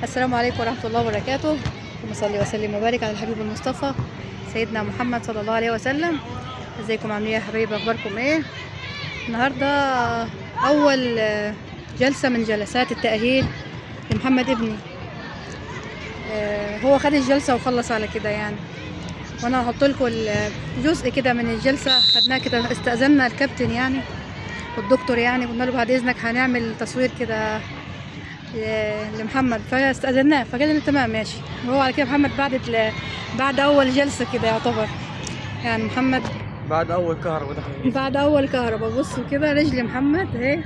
السلام عليكم ورحمة الله وبركاته. اللهم صل وسلم وبارك على الحبيب المصطفى سيدنا محمد صلى الله عليه وسلم. ازيكم عاملين ايه يا حبايبي؟ اخباركم ايه؟ النهارده اول جلسة من جلسات التأهيل لمحمد ابني. هو خد الجلسة وخلص على كده يعني، وانا هحط لكم جزء كده من الجلسة خدناه كده. استأذنا الكابتن يعني والدكتور، يعني قلنا له بعد اذنك هنعمل تصوير كده لمحمد، فاستأذناه فقال لنا تمام ماشي. وهو على كده محمد بعد اول جلسة كده يعتبر، يعني محمد بعد اول كهرباء دخل بعد اول كهرباء. بصوا كده رجل محمد اهي،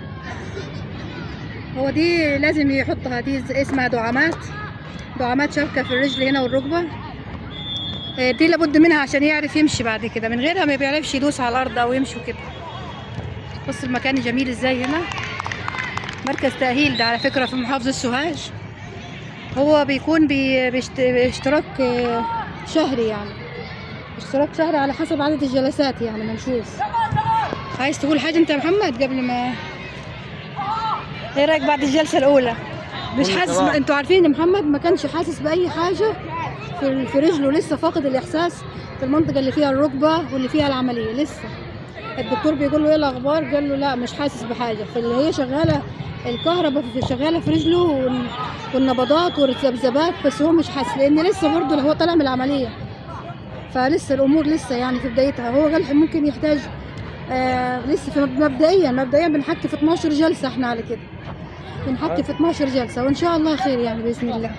هو دي لازم يحطها، دي اسمها دعامات، دعامات شبكة في الرجل هنا والركبة. دي لابد منها عشان يعرف يمشي بعد كده، من غيرها ما بيعرفش يدوس على الارض او يمشي كده. بص المكان جميل ازاي هنا، مركز تأهيل ده على فكرة في محافظة سوهاج. هو بيكون باشتراك شهري، يعني اشتراك شهري على حسب عدد الجلسات يعني. ما نشوف. عايز تقول حاجة انت يا محمد قبل ما، ايه رأيك بعد الجلسة الأولى؟ مش كله حاسس تمام. انتوا عارفين ان محمد ما كانش حاسس بأي حاجة في رجله، لسه فاقد الإحساس في المنطقة اللي فيها الركبة واللي فيها العملية لسه. الدكتور بيقول له ايه الأخبار؟ قال له لا مش حاسس بحاجة. فاللي هي شغالة الكهرباء شغالة في رجله والنبضات والذبذبات، بس هو مش حاسس لأن لسه برضه هو طالع من العملية، فلسه الأمور لسه يعني في بدايتها. هو قال ممكن يحتاج لسه في مبدئيا بنحكي في 12 جلسة، احنا على كده بنحكي في 12 جلسة وإن شاء الله خير يعني بإذن الله.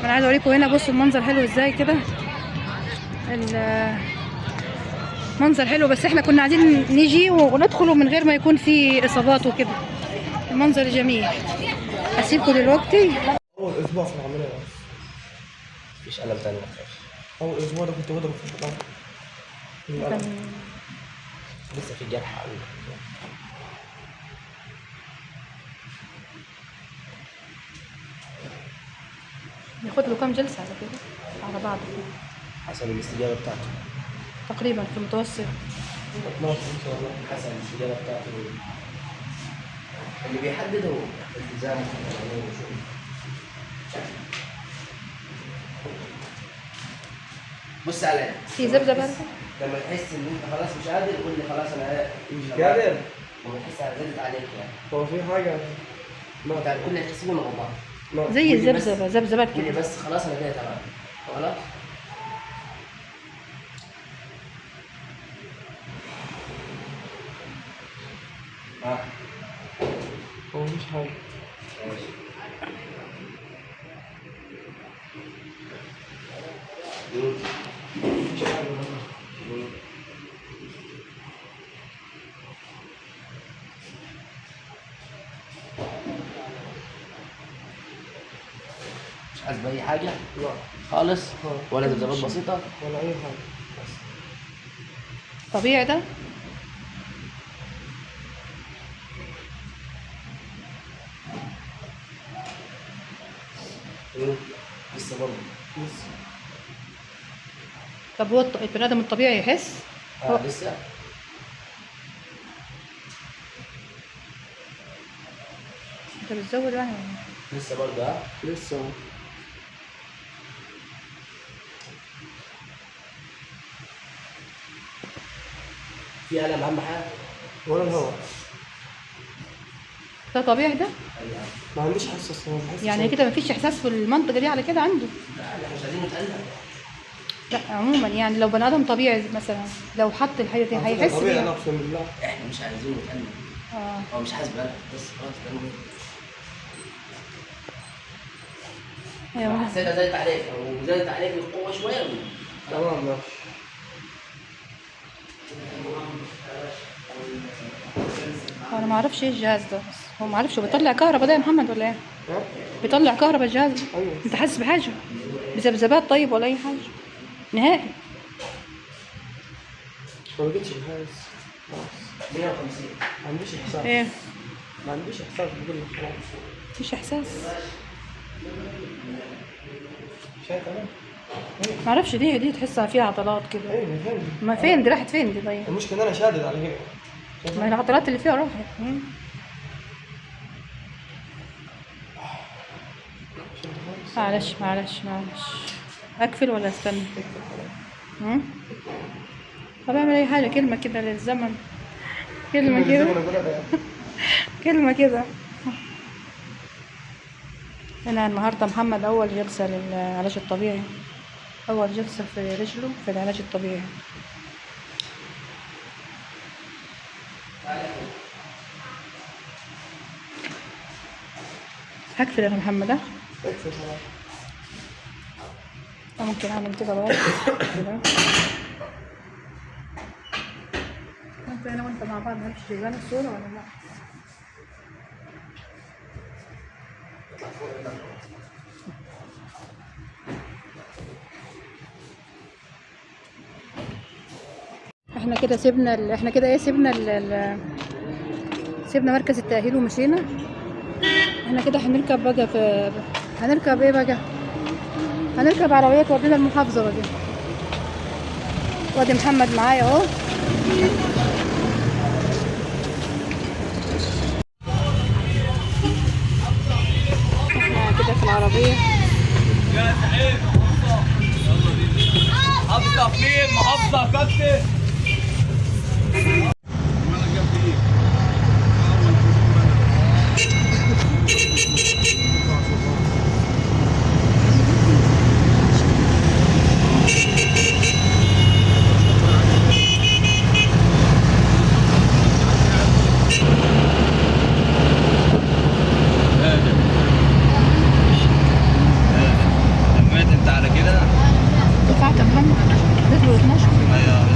أنا عايزة أوريكم هنا، بصوا المنظر حلو إزاي كده، المنظر حلو، بس احنا كنا عايزين نيجي وندخله من غير ما يكون في إصابات وكده. المنظر جميل. هسيبكم دلوقتي. اول اسبوع في العملية بس، مفيش ألم تاني ما تخافش. اول اسبوع ده كنت بضرب في الارض من الألم. لسه في جرح قوي. ياخد له كام جلسة على كده على بعض كده؟ حسب الاستجابة بتاعته تقريبا في المتوسط 12 ان شاء الله. حسب الاستجابة بتاعته اللي بيحدد هو التزامه في العملية وشغله. بص عليا في ذبذبة. لما تحس ان انت خلاص مش قادر قول لي خلاص انا مش قادر. لما تحس على زادت عليك يعني، هو في حاجة ما انت كل اللي تحس بيه مع بعض. ما زي قولي بس. الذبذبة، ذبذبات قول لي كده. بس خلاص انا كده تمام خلاص. ها هو مفيش حاجة. ماشي. مفيش حاجة والله. مش حاسس بأي حاجة لا خالص خالص. ولا ذبذبات بسيطة ولا اي حاجة. بس. طبيعي ده؟ لسه برضه لسه. طب هو البني ادم الطبيعي يحس؟ لسه. انت بتزود يعني ولا إيه؟ لسه برضه. ها لسه. في ألم أهم حاجة؟ ولا الهواء. ده طبيعي ده؟ ما عنديش حس اصلا، ما بحسش. يعني كده مفيش احساس في المنطقة دي على كده عنده؟ لا احنا مش عايزين نتألم. لا عموما يعني لو بني ادم طبيعي مثلا لو حط الحاجة دي هيحس طبيعي انا بيها. اقسم بالله. احنا مش عايزين نتألم. هو مش حاسس بألم بس خلاص ده المهم. ايوه. حسيتها زادت عليك او زادت عليك القوة شوية. تمام ماشي. انا ما اعرفش ايه الجهاز ده، بس هو ما اعرفش هو بيطلع كهرباء ده يا محمد ولا ايه؟ ها؟ بيطلع كهرباء الجهاز ده؟ ايوه. انت حاسس بحاجة؟ بذبذبات طيب ولا اي حاجة؟ نهائي. ما بقتش بحس خلاص. 150. ما عنديش احساس. ايه؟ ما عنديش احساس، بقول لك خلاص. مفيش احساس. شايف انا؟ ما اعرفش دي تحسها فيها عضلات كده. ايوه فين؟ ما فين دي؟ راحت فين دي طيب؟ المشكلة ان انا شادد على كده. ما هي العضلات اللي فيها راحت. معلش معلش معلش، اقفل ولا استنى؟ هم؟ طب اعمل اي حاجة، كلمة كده للزمن، كلمة كده، كلمة كده. انا النهارده محمد اول جلسه للعلاج الطبيعي، اول جلسه في رجله في العلاج الطبيعي. هقفل انا محمد، ها؟ ممكن اعمل كده برضه كده. ممكن انا وانت مع بعض نمشي شايفين الصورة ولا لا؟ احنا كده سيبنا احنا كده ايه، سيبنا سيبنا مركز التأهيل ومشينا. احنا كده هنركب بقى في، هنركب ايه بقى؟ هنركب عربية تودينا المحافظة بقى. وادي محمد معايا اهو. احنا كده في العربية. يا زعيم يلا بينا. محافظة فين؟ محافظة كابتن. لميت انت على كده؟ دفعت يا محمد رجله 12. ايوه.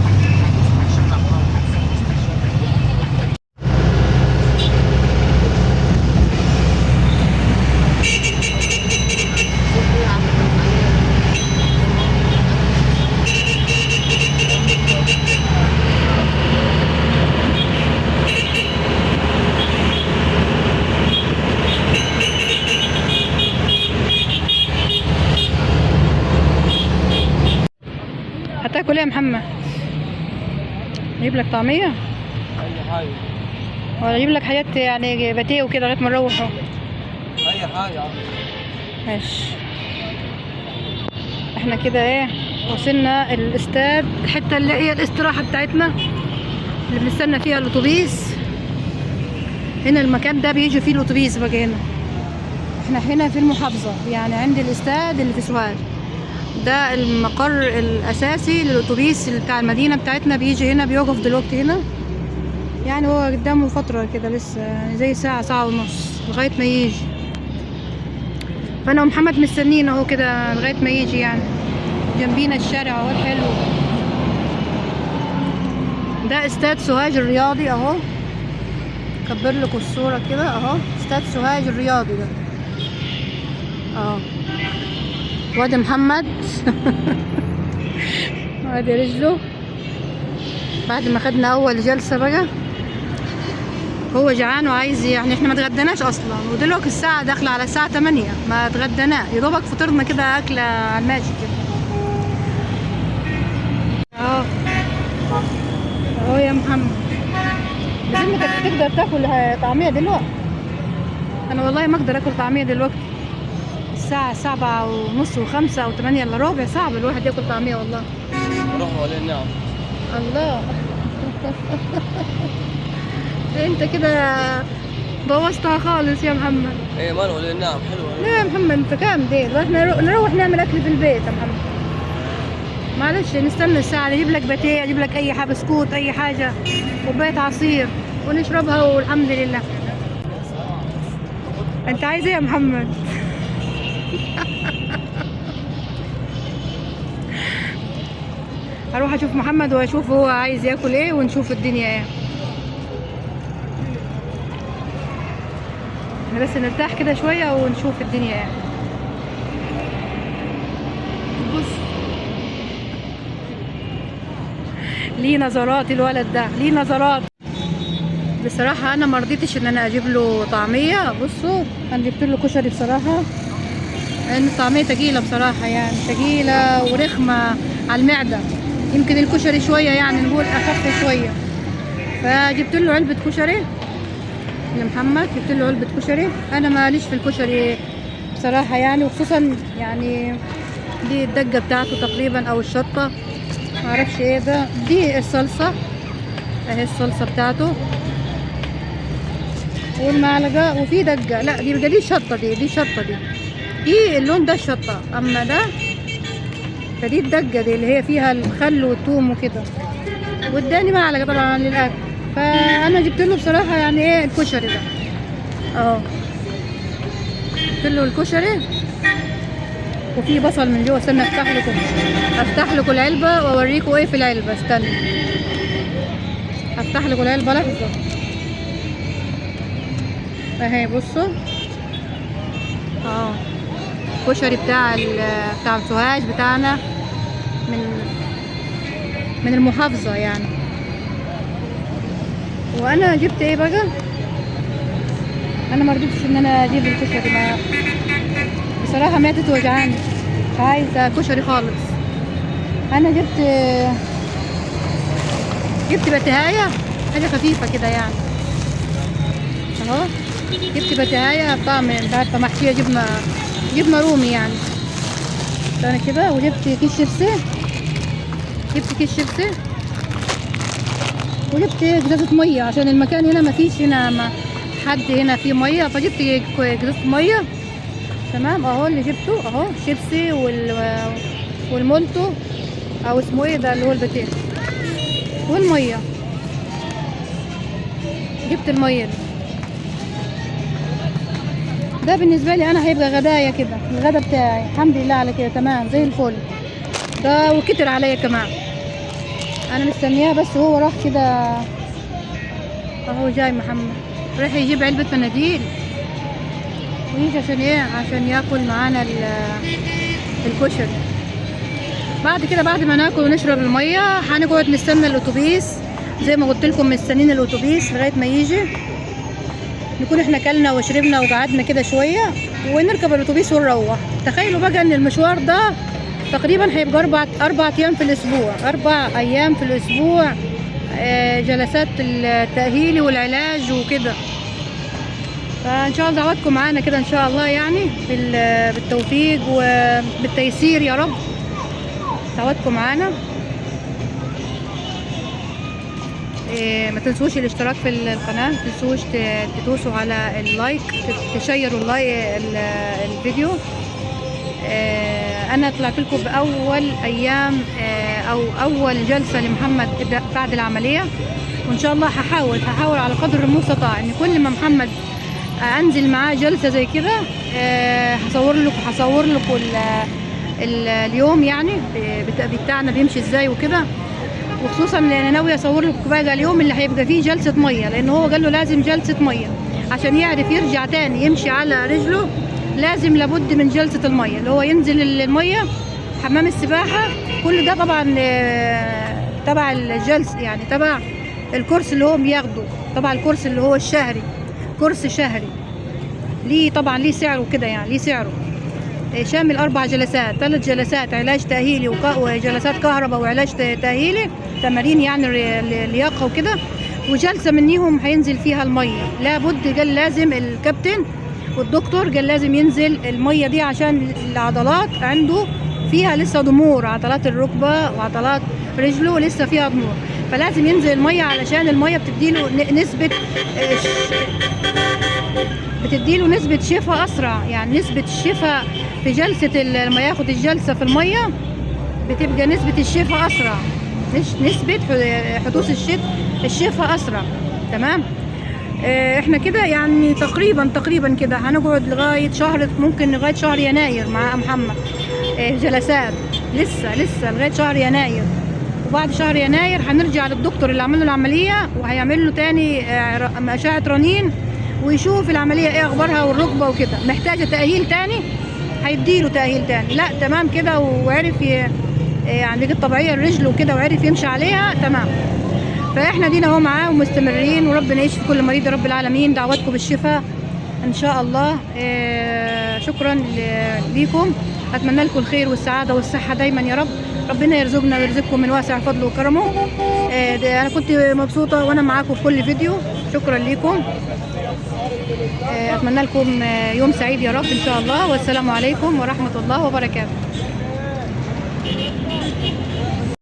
هتاكل ايه يا محمد؟ اجيب لك طعمية؟ اي حاجة. ولا اجيب لك حاجات يعني باتيه وكده لغاية ما نروحوا؟ اي حاجة. ماشي. احنا كده ايه، وصلنا الاستاد، الحتة اللي هي الاستراحة بتاعتنا اللي بنستنى فيها الاتوبيس. هنا المكان ده بيجي فيه الاتوبيس بقى. هنا احنا هنا في المحافظة، يعني عند الاستاد اللي في سوهاج. ده المقر الاساسي للاتوبيس اللي بتاع المدينة بتاعتنا، بيجي هنا بيوقف دلوقتي هنا. يعني هو قدامه فترة كده لسه، يعني زي ساعة، ساعة ونص لغاية ما يجي. فانا ومحمد مستنيين اهو كده لغاية ما يجي. يعني جنبينا الشارع اهو الحلو ده، استاد سوهاج الرياضي اهو. كبر لكم الصورة كده اهو، استاد سوهاج الرياضي ده اهو. وادي محمد وادي رجله بعد ما خدنا اول جلسة بقى. هو جعان وعايز، يعني احنا ما اتغديناش اصلا، ودلوقتي الساعة داخلة على الساعة 8، ما اتغدينا يا دوبك فطرنا كده اكلة على الماشي كده. اهو اهو يا محمد، بذمتك تقدر تاكل طعمية دلوقتي؟ انا والله ما اقدر اكل طعمية دلوقتي، الساعة 7:30 وخمسة أو تمانية إلا ربع، صعب الواحد ياكل طعمية والله. روح ولي النعم. الله انت كده بوظتها خالص يا محمد. ايه ماله ولي النعم، حلوة. لا يا محمد انت كام دي؟ احنا نروح نعمل اكل في البيت يا محمد. معلش نستنى الساعة، اجيب لك باتيه، اجيب لك اي حاجة، بسكوت، اي حاجة، كوباية عصير ونشربها والحمد لله. انت عايز ايه يا محمد؟ هروح اشوف محمد واشوف هو عايز ياكل ايه ونشوف الدنيا ايه. احنا بس نرتاح كده شوية ونشوف الدنيا ايه. بص ليه نظرات الولد ده، ليه نظرات. بصراحة أنا ما رضيتش إن أنا أجيب له طعمية. بصوا أنا جبت له كشري بصراحة، لأن الطعمية تقيلة بصراحة، يعني تقيلة ورخمة على المعدة. يمكن الكشري شوية يعني نقول أخف شوية. فجبت له علبة كشري لمحمد، جبت له علبة كشري. أنا ماليش في الكشري بصراحة يعني، وخصوصا يعني دي الدقة بتاعته تقريبا او الشطه، معرفش ايه ده. دي الصلصه اهي، الصلصه بتاعته والمعلقه، وفي دقه، لا دي الشطه، دي الشطه، دي اللون ده الشطه، اما ده فدي الدقة دي اللي هي فيها الخل والثوم وكده. واداني معلقه طبعا للاكل. فانا جبت له بصراحة يعني ايه الكشري ده اهو، جبت له الكشري وفي بصل من جوه. استنى افتح لكم العلبة واوريكم ايه في العلبة. استنى افتح لكم العلبة لحظة. اهي بصوا اهو الكشري بتاع سوهاج بتاعنا من المحافظة يعني. وانا جبت ايه بقى؟ انا ما رضيتش ان انا اجيب الكشري، ما بصراحة معدتي وجعاني، مش عايزه كشري خالص. انا جبت بتهايه، حاجة خفيفة كده يعني اهو. جبت بتهايه بطعم مش عارفه محشيه جبنه رومي يعني انا كده. وجبت كيس شيبسي، وجبت ازازة مية عشان المكان هنا ما فيش هنا ما حد هنا فيه مية، فجبت ازازة مية. تمام اهو اللي جبته اهو، شيبسي والمولتو او اسمه ايه ده اللي هو البتاع، والمية. جبت المية دي. ده بالنسبة لي انا هيبقى غدايا كده، الغدا بتاعي الحمد لله على كده تمام زي الفل ده، وكتر عليا كمان. انا مستنياه بس هو راح كده اهو جاي محمد، راح يجيب علبة مناديل ويجي عشان ايه؟ عشان ياكل معانا الكشري. بعد كده بعد ما ناكل ونشرب المية هنقعد نستنى الاتوبيس زي ما قلت لكم، مستنيين الاتوبيس لغاية ما يجي، نكون احنا كلنا وشربنا وقعدنا كده شوية ونركب الاتوبيس ونروح. تخيلوا بقى ان المشوار ده تقريبا هيبقى 4 ايام في الاسبوع، 4 ايام في الاسبوع، جلسات التأهيلي والعلاج وكده. فان شاء الله دعواتكم معانا كده ان شاء الله يعني بالتوفيق وبالتيسير يا رب، دعواتكم معانا. ما تنسوش الاشتراك في القناة، ما تنسوش تدوسوا على ال like، تشيروا ال like الفيديو. انا طلعت لكم باول ايام او اول جلسة لمحمد بعد العملية، وان شاء الله هحاول على قدر المستطاع ان كل ما محمد انزل معاه جلسة زي كده هصور لكم اليوم يعني بتاعنا بيمشي ازاي وكده. وخصوصا ان انا ناوية اصور لكم بقى اليوم اللي هيبقى فيه جلسه مية، لان هو قال له لازم جلسه مية عشان يعرف يرجع تاني يمشي على رجله، لازم لابد من جلسه المية اللي هو ينزل المية حمام السباحة. كل ده طبعا تبع الجلسة يعني تبع الكورس اللي هو بياخده، تبع الكورس اللي هو الشهري، كورس شهري ليه طبعا ليه سعره كده يعني، ليه سعره شامل 4 جلسات، 3 جلسات علاج تأهيلي وجلسات كهرباء وعلاج تأهيلي تمارين يعني اللياقة وكده، وجلسة منيهم هينزل فيها المية. لابد قال لازم الكابتن والدكتور قال لازم ينزل المية دي عشان العضلات عنده فيها لسه ضمور، عضلات الركبة وعضلات رجله لسه فيها ضمور، فلازم ينزل المية علشان المية بتديله نسبة بتديله نسبة شفاء أسرع، يعني نسبة الشفاء في جلسة لما ياخد الجلسة في المية بتبقى نسبة الشفاء أسرع، نسبة حدوث الشفاء أسرع. تمام. احنا كده يعني تقريبا كده هنقعد لغاية شهر، ممكن لغاية شهر يناير مع محمد جلسات لسه لغاية شهر يناير، وبعد شهر يناير هنرجع للدكتور اللي عمل له العملية وهيعمل له تاني أشعة رنين ويشوف العملية ايه اخبارها والركبة وكده، محتاجة تأهيل تاني هيديله تأهيل تاني. لا تمام كده وعرف يعني رجل طبيعية الرجل وكده وعرف يمشي عليها تمام. فاحنا دينا اهو معاه ومستمرين، وربنا يشفي كل مريض يا رب العالمين، دعواتكم بالشفاء ان شاء الله. شكرا ليكم، اتمنى لكم الخير والسعادة والصحة دايما يا رب، ربنا يرزقنا ويرزقكم من واسع فضله وكرمه. انا كنت مبسوطة وانا معاكم في كل فيديو، شكرا ليكم. اتمنى لكم يوم سعيد يا رب ان شاء الله، والسلام عليكم ورحمة الله وبركاته.